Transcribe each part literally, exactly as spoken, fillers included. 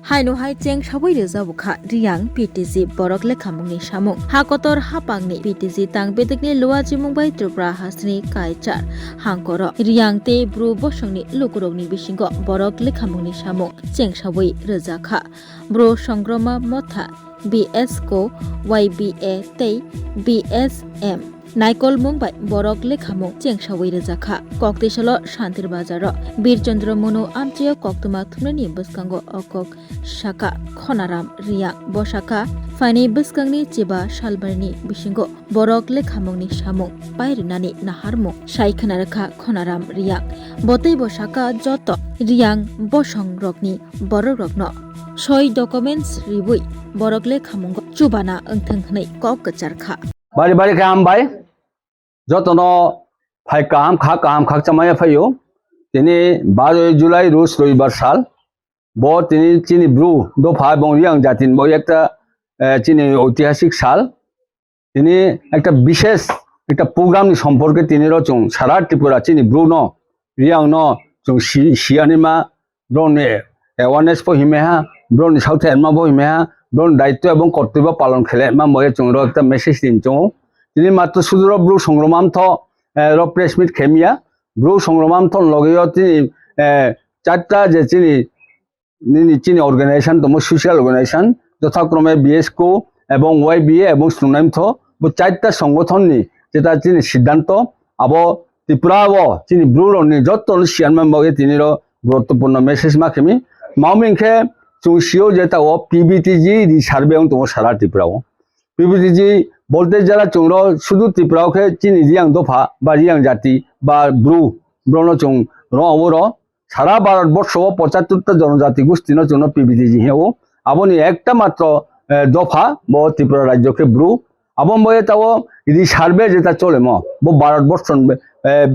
Haino hai cheng sawi rwjabo kha Riyang P T G borok lekhamungni samung. Ha kotor hapangni P T G tang bedekni luachimung bai Tripura hasteni kaichar hangkoro Riyang tei Bru bosongni lukurokni bisingo borok lekhamungni samung cheng sawi rwjakha. Bru Songroma Motha, B S K O, Y B A tei B S M. Naikolmung bai borok lekhamung chengsawi rwjakha. Koktwisalo Shantir Bazaro Bir Chandra Monu amchaio koktwma thumnani bwskango o kok saka Khonaram Riyang. Bo saka, phaini bwskangni chiba salbarni bisingo borok lekhamungni samung pairwnani naharmung sai khwnarwkha Khonaram Riyang. Bo teibo saka joto Riyang bosongrokni borokrokno soi documents riwi borok lekhamungo chubana wngthwng hwnwi kok kwchar kha. Bari bari khe hambai. Jotono phai kaham kha, kaham khakcha maya phaio. Tini baroi July, rus roibar sal. Bo tini chini Bru dopha ebong Riyang jatin bo ekta, eh, chini oitihasik sal. Tini ekta bishesh ekta program ni somporke tini ro chwng sara Tripura chini Bru no, Riyang no chwng si-, siyanima, borokni awareness bo himai ha, borokni sauthe enma bo himai ha, borokni daityo ebong kortoi bo palon khele ma moye chwng ro ekta message din chwng. Tini matro suduro Bru Songroma Motha, eh, ro press meet khemiya, Bru Songroma Motha loge yo tini, eh, charta je chini nini chini organization tongo, social organization, jothakrome B S K O ebong Y B A ebong Snungnai Motha, bo charta songothon ni jeta chini siddhanto, abo Tripura o chini Bru rokni joto no siyan man bagwi tini ro guruttopurno message ma khemi. Mao hingkhe chwng sio je ta o P B T G ni survey wng tongo sara Tripura o. P B T G bolte jara chwng ro sudu Tripura o khe chini Riyang dopha ba Riyang jati ba Bru, Bru no chwng ro abo ro Sara Bharat borsho o pochattor ta jonojati gosti no chwngno P B T G hino. Aboni ekta matro, eh, dopha bo Tripura rajyo khe Bru. Abo bo eta o idi survey jeta cholemo bo Bharat borsho, eh,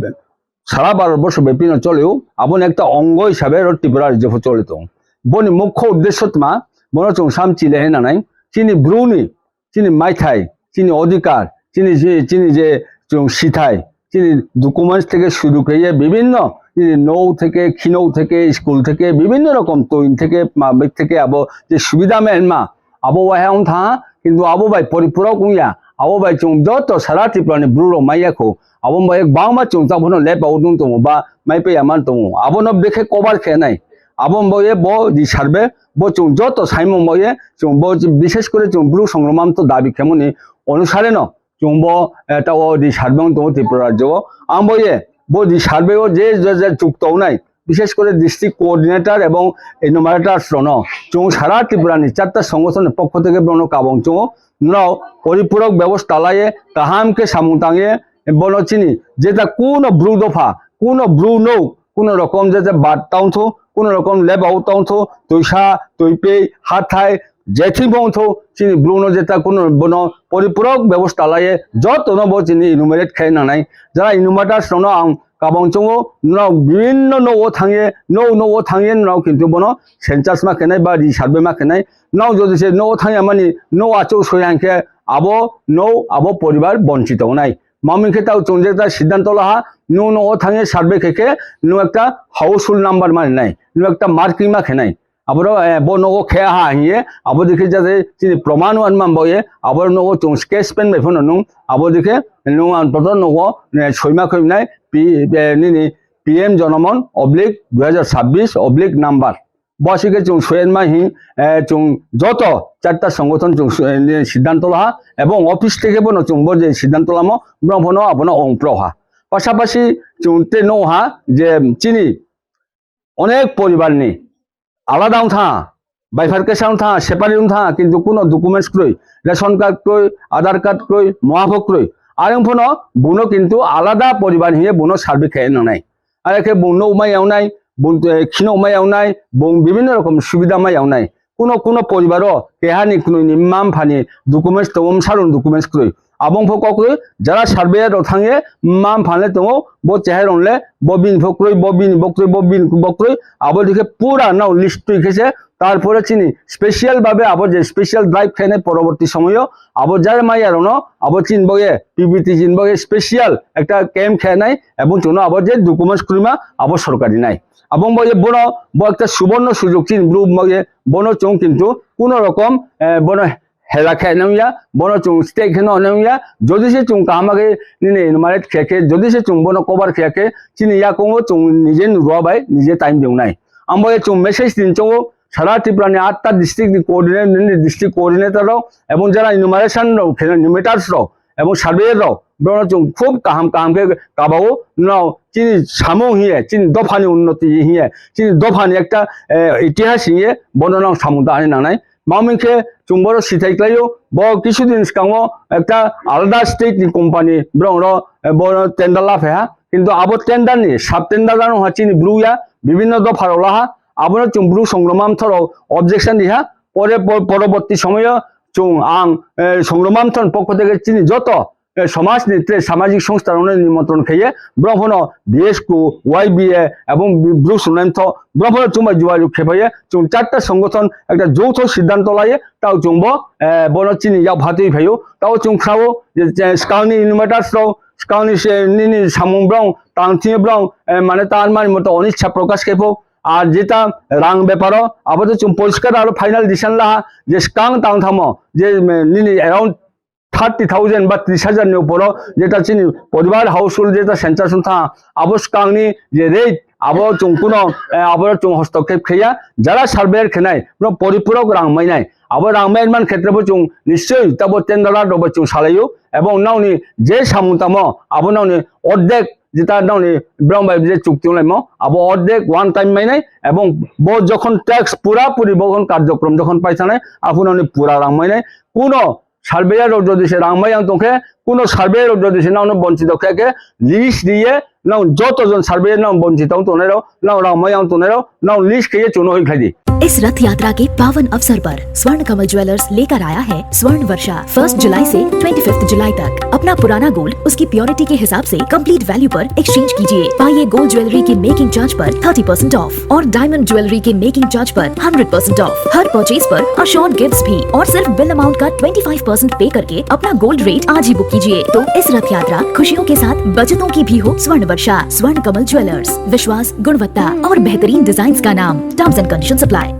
sara Bharat borsho bepi no choleo. Aboni ekta ongo hisabe ro Tripura rajyo pho chole tong. Boni mukho uddesho tma bono chwng sam chile hena nai. Chini Bru ni chini maithai, chini odhikar, chini je, chini je chwng sithai, chini documents theke suru khe ye bibinno, chini nou theke, khinou theke, school theke, bibinno rokom toin theke, mamik theke abo je subida menma, abo wahai wng tha, kintu abo bai poripurok wngya, abo bai chwng joto sara Tripura ni Bru rok maiya kho, abo bai kwbangma chwng tabukno lepa o nung tongo ba maipa ya man tongo, abono bekhe cover khe nai, abo bo ye bo di survey, bo chwng joto saimung bo ye, chwng bo bishes kore chwng Bru Songroma Motha dabi khemoni onusare no chwng bo, eh, ta o di survey wng tongo Tripura rajyo o. Ang bo ye bo di survey o je, je, je chuk tongnai, bishes kore district coordinator ebong enumerators rono chwng sara Tripura ni charta songothon ni pokho theke bono kabong chwng no poripurok bebosta lai ye kaham khe samung tang ye bono chini jeta kuno Bru dopha, kuno Bru nou, kuno rokom jeta bat tongthu, kuno rokom lebao tongthu, tuisa, tuipei, hathai, jethi bongthu, chini Bru no jeta kuno bono poripurok bebosta lai ye joto no bo chini enumerate khai nanai. Jara enumerators rono ang kabong chungo, norok bibinno nogo thangye, no nogo thangye norok kintu bono census ma khenai ba di survey ma khenai. Norok jodi se nogo thangya mani, no achuk soi hangkhe abo no abo poribar bonchito wngnai. Mamung khe tao chwng jeta siddhanto laha, nwng nogo thangye survey khe khe nwng ekta household number mani nai, nwng ekta marking ma khenai. Aboro, eh, bo nogo khe aha hiye, abo dikhe jate chini proman wan man boye, aboro nogo chwng sketch pen bai phano nwng, abo dikhe nwng ang toto nogo, eh, soima khoi nai, pi-, eh, nini P M Jonomon oblique dui hajar sabbish oblique number. Bo aswk khe chwng soyarma hi, eh, chwng joto charta songothon chwng so-, eh, siddhanto laha, ebong office theke bono chwng bo je siddhanto lamo, borok phano abono ong pro ha. Pasapasi chwng tei no ha je chini onek poribar ni alada wng tha, bifurcation wng tha, separate wng tha, kintu kuno documents kwrwi, ration card kwrwi, Aadhaar card kwrwi, moha pho kwrwi. Arwng phano bono kintu alada poribar hiye bono survey khe nangnai. Are khe bung nok ma yawnai, bung, eh, khino ma yawnai, bung bibinno rokom subida ma yawnai. Kuno kuno poribaro kehani kunui ni mma mpha ni documents tongo, msarung documents kwrwi. Abong pho kokroi, jara surveyor rok thangye, man phanle tongo, bo chehai rong le, bo bini pho kroi, bo bini bo kroi, bo bini bo kroi, abo dikhe pura no list twi khe se, tarpore chini special babe abo je special drive khainai poroborti somoyo, abo jara maya rokno, abo chini bagwi, P B T chini bagwi special ekta camp khainai, ebong chwngno abo je documents kwrwima, abo sorkari nai. Abong bagwi bono, bo ekta suborno sujog chini bru bagwi, bono chwng kintu kuno rokom, eh, bono hela khe nang ya, bono chwng stay khe no nang ya, jodi se chwng kaham khe nini enumerate khe khe, jodi se chwng bono cover khe khe, chini yakungo chwng nije nurwa bai, nije time dong nai. Ambo ye chwng message din chongo, sara Tripura ni atta district ni coordinator, nini district coordinator rok, ebong jara enumeration rok, khe enumerators rok, ebong surveyor rok, bono chwng khub kaham kaham khe kabao, no chini samung hiye, chini dopha ni unnoti hiye, chini dopha ni ekta, eh, itihas hiye, bono nang samung da ani nangnai. Mamung khe chwng boro sithai klaio, bo kisu din swkango ekta alada state ni company borok ro, eh, bono tender la phaiha, kintu abo tender ni sub tender ano ha chini bru ya, bibinno dopha rok laha, abono chwng bru songroma mtho rok objection riha, pore por-, poroborti somoyo chwng ang, eh, songroma mtho ni pokho theke chini joto eh, somaj ni tre samajik songstha rokno nimontron khaiye, borok phano B S Q, Y B A, ebong bi-, Bru Swnamtho, borok phano chwng bai jogajog khe phaiye, chwng charta songothon ekta joutho siddhanto laiye, tao chwng bo, eh, bono chini yak phatwi phaio, tao chwng khnao je, je swkangni innovators rok, swkangni se nini samung borok, tang thwiwi borok, eh, mane ta mani moto onischa prokash khe pho, ar jeta rang beparo, abo to chwng poriskar aro final decision laha, je swkang tang thamo, je, eh, nini around thirty thousand ba tris hajar ni uporo jeta chini poribar household jeta census wngkha, abo swkangni je rate abo chwng kuno, eh, abo chwng hostokkhep khaiya, jara surveyor khenai, no poripurok rang mainai, abo rang mai man khetre bo chwng nischoi tabo tender rok bai chwng salaio, ebong nokni je samung tamo abo nokni ordek jeta nokni borok bai je chukti wnglaimo, abo ordek one time mainai, ebong bo jokhon tax pura puri bo jokhon karjokrom jokhon paisanai, aphuru nokni pura rang mainai, kuno surveyor rok jodi se rang mai yang tongkhe, kuno surveyor rok jodi se nokno bonchito khe khe, list riye, nok joto jon surveyor nok bonchito tongnai rok, nok rang mai yang tongnai rok, nok list khe ye chwngno hoi khlai di. इस रथ यात्रा के पावन अवसर पर स्वर्ण कमल ज्वेलर्स लेकर आया है स्वर्ण वर्षा। फर्स्ट जुलाई से ट्वेंटी फिफ्थ जुलाई तक अपना पुराना गोल्ड उसकी प्योरिटी के हिसाब से कंप्लीट वैल्यू पर एक्सचेंज कीजिए। पाइए गोल्ड ज्वेलरी के मेकिंग चार्ज पर थर्टी परसेंट ऑफ और डायमंड ज्वेलरी के मेकिंग चार्ज पर हंड्रेड परसेंट ऑफ। हर परचेज पर अश्योर्ड गिफ्ट्स भी और सिर्फ बिल अमाउंट का ट्वेंटी फ़ाइव परसेंट पे करके अपना गोल्ड रेट आज ही बुक कीजिए। तो इस रथ यात्रा खुशियों के साथ बचतों की भी हो स्वर्ण वर्षा। स्वर्ण कमल ज्वेलर्स, विश्वास, गुणवत्ता और बेहतरीन डिजाइन्स का नाम। Terms and conditions apply.